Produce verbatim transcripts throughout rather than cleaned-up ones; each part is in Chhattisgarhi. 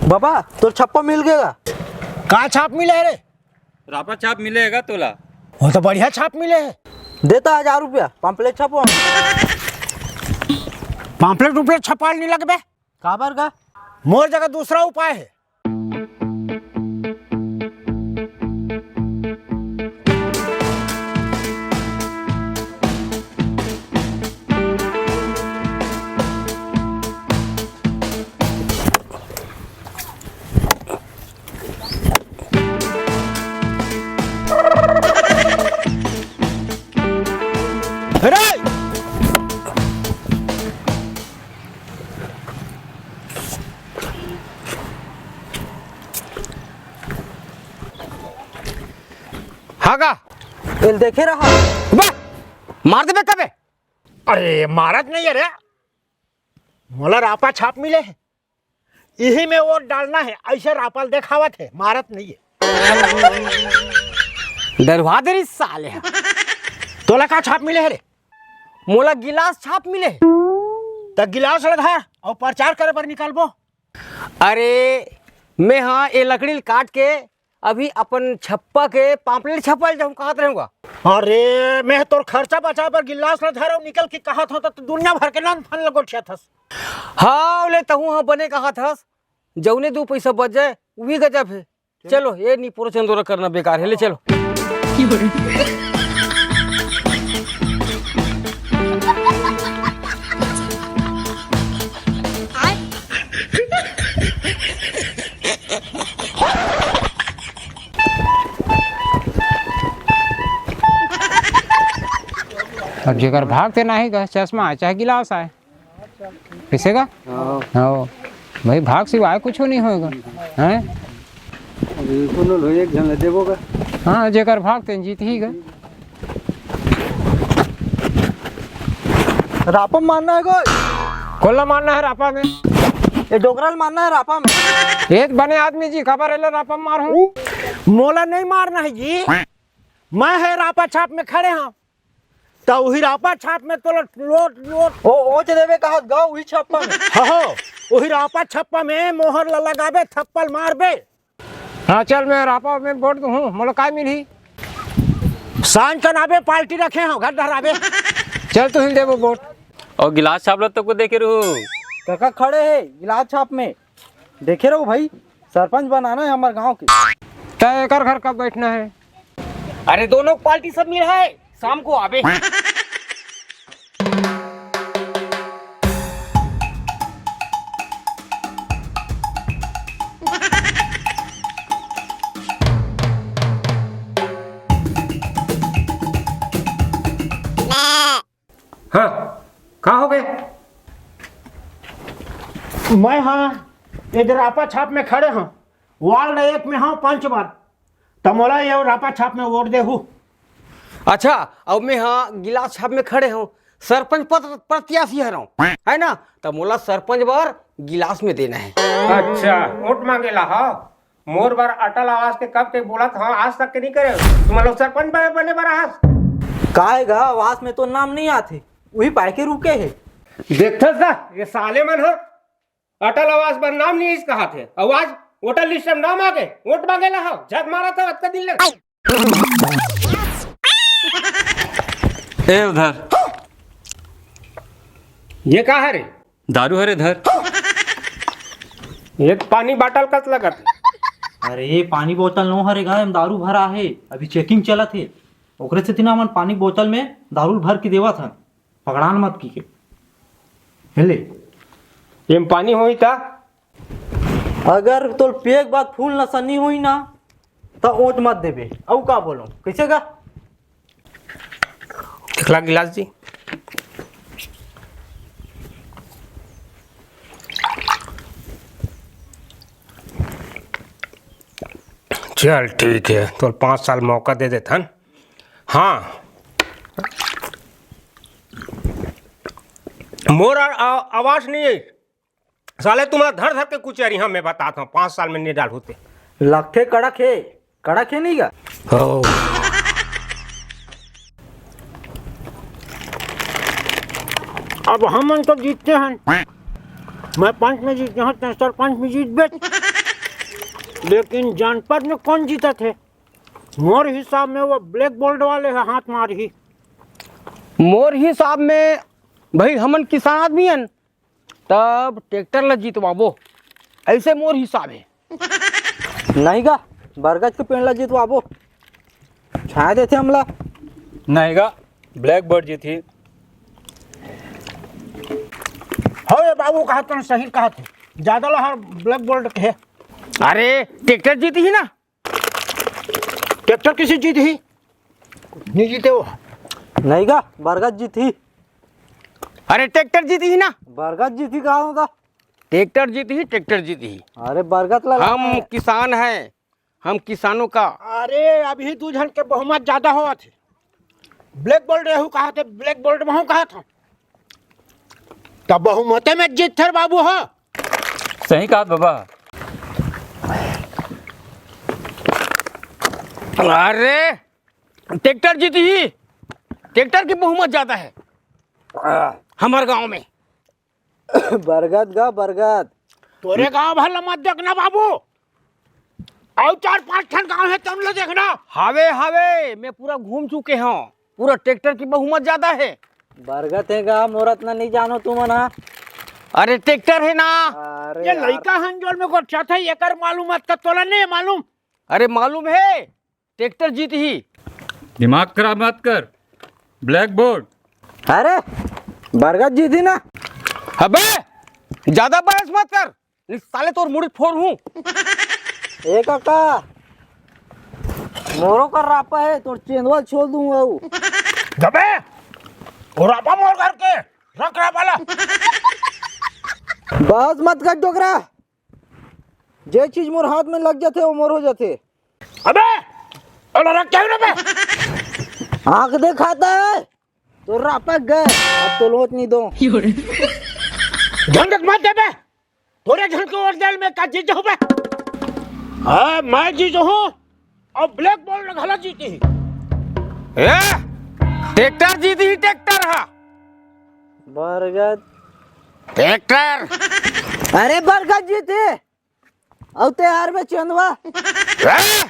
बाबा, तोर छप्पा मिल गे गा। का छाप मिले हे रे? रापा छाप मिले हे गा तोला। वो तो बढ़िया छाप मिले हे। देता हजार रुपया, पाम्पलेट छपवा। पाम्पलेट उम्पलेट छपवाल नहीं लगबे। काबर गा? मोर जगह दूसरा उपाय हे। अरे! हाँ गा। एल देखे रहा। बे! मार देबे कबे? अरे, मारत नहीं हे रे। मोला रापा छाप मिले हे। इही में वोट डालना हे, ऐसे रापा ल देखावत हे, मारत नहीं हे। डरवा दे रही साले ह। तोला का छाप मिले हे रे? मोला गिलास छाप मिले हे। त गिलास ल धर अउ प्रचार करे बर निकलबो। अरे, मैं हा ए लकड़ी ल काट के अभी अपन छप्पा के पाम्पलेट छपवा ल जाहूं कहत रहूंगा। अरे, मैं तोर खर्चा बचाए बर गिलास ल धर अउ निकल के कहत हों, त तू दुनिया भर के नन फन ल गोठियाथस। हाँ, ले तहूं हा बने कहत हस, जउने दू पैसा बच जाए, उही गजब हे। चलो, ये निपोर चंदोरा करना बेकार हे, ले चलो। अब जेकर भाग ते नाही गा, चश्मा आए चाहे गिलास आए, कइसे गा? हाँ। हाँ। भाई, भाग सिवाय कुछो नहीं होएगा, हैं? अभी कोनो लो एक झन ल देबो गा। हाँ, जेकर भाग तेन जीत ही गा। रापा म मारना हे गोय। कोला मारना हे रापा में? ये डोकरा ल मारना हे रापा में। एक बने आदमी जी, काबर एला रापा म मारहूं? मोला नहीं मारना हे जी, मैं हे रापा छाप में खड़े हंव। त उही रापा छाप में तोला लोट, लोट। ओ, ओच देबे कहत गा, उही छप्पा में। हो, हो, उही रापा छप्पा में मोहर ल लगाबे, थप्पड़ मारबे। हाँ, चल, मैं रापा में वोट दूहूं, मोला काय मिलही? सांझ कन आबे, पार्टी रखे हंव, घर डहर आबे। चल, तुही ल देबो वोट। अउ गिलास छाप ल तो को देखे रहू। कका खड़े हे गिलास छाप में, देखे रहू भाई, सरपंच बनाना हे हमर गांव के। तय एकर घर कब बैठना हे? अरे, दोनों पार्टी सब मिल हे, शाम को आबे। हाँ, का हो गए? मैं हाँ, इधर रापा छाप में खड़े हंव, वार्ड एक में हंव पंच बर, त मोला ये रापा छाप में वोट देहू। अच्छा, अब मैं हाँ गिलास छाप में खड़े हंव, सरपंच पद प्रत्याशी हरंव, है ना? त मोला सरपंच बर गिलास में देना हे। अच्छा, वोट मांगेला हा? मोर बर अटल आवास के कब के बोलत हंव, आज तक के नहीं करे। तुमन लोग सरपंच बने, बने बर आस। काहे गा, आवास में तो नाम नहीं आथे, उही पाए के रुके हे। देखथस गा, ये साले मन ह अटल आवास बर नाम नहीं इस कहा थे, अउ आज वोटर लिस्ट में नाम आ गए, वोट मांगे ला हव, झक मारा था अतका दिन ले। ए उधर। ये का हरे? दारू हरे धर। ये तो पानी बाटल कस लगत। अरे, पानी बोतल नो हरे गा, एम दारू भरा हे, अभी चेकिंग चलत हे, ओकरे सेती ना हमन पानी बोतल में दारू भर के देवत हन, पकड़ान मत की के। ले। एम पानी होई ता? अगर तोर पेग बाद फूल नशा नी होई ना, त ओट मत देबे। अउ का बोलो, कैसे गा? देखला गिलास जी। चल ठीक है, तोर पाँच साल मौका दे देथन। हाँ, मोर आ-, आ-, आवाज नहीं है। साले तुम्हारा धर धर के कुचेरी, हाँ, मैं बताता हूँ, पाँच साल में नहीं डाल होते। लगथे कड़क हे, कड़क हे नहीं गा? हो। अब हमन तो जीतते हैं, मैं पंच में जीत गया हूँ, सरपंच में जीत बेच। लेकिन जनपद में कौन जीतत हे? मोर हिसाब में वो ब्लैक बोल्ड वाले ह हाथ मारही। मोर हिसाब में भाई, हमन किसान आदमी हन, तब ट्रैक्टर ला जितवाबो, ऐसे मोर हिसाब हे। नहीं गा, बरगद के पेड़ ला जितवाबो, छाया देथे हमला। नहीं गा, ब्लैक बोल्ड जीतही। हो ये बाबू, कहा तुम सही कहा थे, ज्यादा लहर ब्लैक बोल्ड के हे। अरे, ट्रैक्टर जीतही ना। ट्रैक्टर किसी जीतही? नहीं जीते वो। नहीं गा, बरगद जीतही। अरे, ट्रैक्टर जीतही ना। बरगद जीतही कहा होगा? ट्रैक्टर जीतही, ट्रैक्टर जीतही। अरे, बरगद लगा हम है। किसान हैं, हम किसानों का। अरे, अभी दू झन के बहुमत ज्यादा होवत हे। ब्लैक बोल्ड रहू कहा थे, ब्लैक बोल्ड महू कहा था। तब बहुमते में जीत थे बाबू हो। सही कहा बाबा। अरे, ट्रैक्टर जीतही, ट्रैक्टर की बहुमत ज्यादा है हमारे गांव में। बरगद गा बरगद। तोरे गांव भर ला मत देखना बाबू, अउ चार पांच ठन गांव हे तब ला देखना। हावे हावे, मैं पूरा घूम चुके हूँ, पूरा ट्रैक्टर की बहुमत ज्यादा है। बरगद हे गा, मोर अतना नहीं जानो तुमन हा। अरे ट्रैक्टर है ना। अरे ये यार। लइका हन जोन में गोठियाथे, एकर मालूम मत का तोला नहीं मालूम? अरे मालूम है, ट्रैक्टर जीतही। दिमाग खराब मत कर, ब्लैक बोल्ड। अरे बरगद जीतही ना। अबे ज्यादा बहस मत कर, नहीं साले तोर मुड़ी फोड़ हूँ। ए काका, मोरो कर रापा है, तोर चेंदवा छोड़ दूंगा वो। दबे, वो रापा मोर घर के, रख रापा ला। बहस मत कर डोकरा, जे चीज मोर हाथ में लग जाथे वो मोर हो जाथे। अबे, ओला रख के ना बे। आंख दिखाता है, तो रापा गए, अब तो लोट नहीं दो। झंझट मत दे बे, तोरे झन के ओरिजिनल में का जीत जाहूं बे? हाँ, मैं जीत हूँ, अब ब्लैक बोल्ड घला जीतही। ए, ट्रैक्टर जीतही, ट्रैक्टर हा। बरगद। ट्रैक्टर। अरे बरगद जीतही, अउ ते हार बे चंदवा। ए,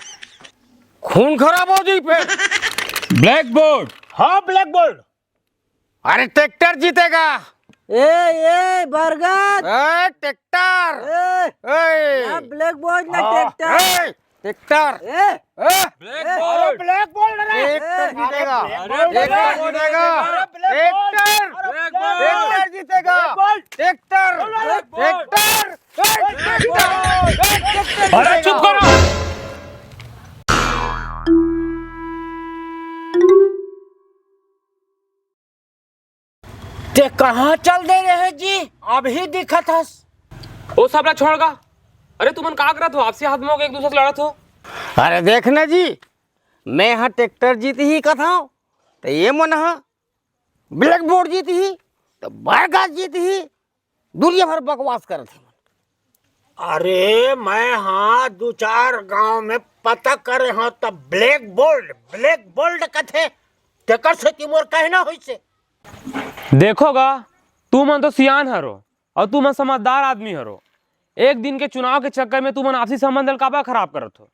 खून खराब हो जाई फिर। Black bold. हाँ ब्लैक बोल्ड। अरे ट्रैक्टर जीतेगा। ए ए बरगद। ए ट्रैक्टर। ए ए। ना ब्लैक बोल्ड ना हाँ। ट्रैक्टर। ए ट्रैक्टर। ए ए। ब्लैक ए। बोल्ड। अरे ब्लैक बोल्ड रे। ट्रैक्टर ए। जीतेगा। अरे ट्रैक्टर ब्लैक बोल्ड। जीतेगा। अरे ब्लैक बोल्ड। ट्रैक्टर। अरे ब्लैक बोल्ड। ट्रैक्टर जीतेगा। Black bold. ट्रैक्टर। अरे ट्रैक्टर। ट्रैक्टर अरे चुप जीतेगा। करो। ते कहाँ चल दे रहे जी? अभी दिखत हस। ओ सबला छोड़ गा। अरे तुमन का करत हो? आपसी हाथ में होके एक दूसरे से लड़त हो। अरे देख ना जी, मैं यहाँ ट्रैक्टर जीतही कथंव, तो ये मन हा ब्लैक बोल्ड जीतही, तो बरगद जीतही, दुनिया भर बकवास करत हे। अरे मैं हाँ दू चार गांव में पता करे हंव, तब ब्लैक बोल्ड, ब्लैक बोल्ड कथे, तेकर सेती मोर कहना होइसे। देखो गा, तुमन तो सियान हरो अउ तुमन समझदार आदमी हरो। एक दिन के चुनाव के चक्कर में तुमन आपसी संबंध ल काबर खराब करत हो?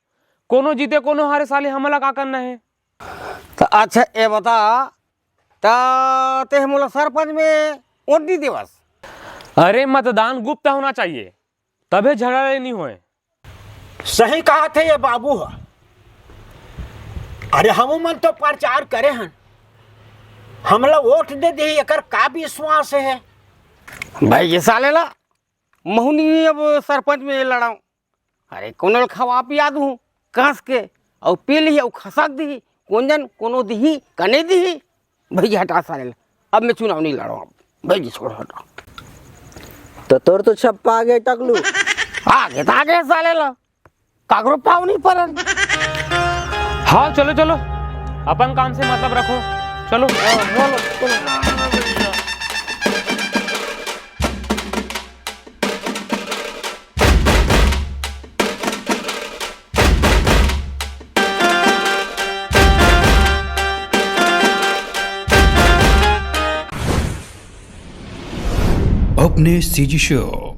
कोनो जीते कोनो हारे, साले हमन ला का करना हे? त अच्छा ये बता, त तेह मोला सरपंच में वोट नहीं देवस? अरे मतदान गुप्त होना चाहिए, तभे झगड़ा ले नहीं होए। सही कहा थे ये बाबू ह। अरे हमू मन तो प्रचार करे हन, हमला वोट दे दे, एकर का विश्वास है? भाई ये साले ला महू नहीं अब सरपंच में लड़ाऊं। अरे कोनो ल खवा पिया दूं कस के, अउ पी लिही अउ खसक दिही, कोन जन कोनो दिही कने दिही। भैया हटा साले ला, अब मैं चुनाव नहीं लड़ाऊं। अब भैया छोड़ हटा। तो तोर तो छप्पा आगे टकलू। आगे तो आगे साले ला, काकरो पाव नहीं परन। हाँ चलो चलो, अपन काम से मतलब रखो। चलो। अपने सीजी शो।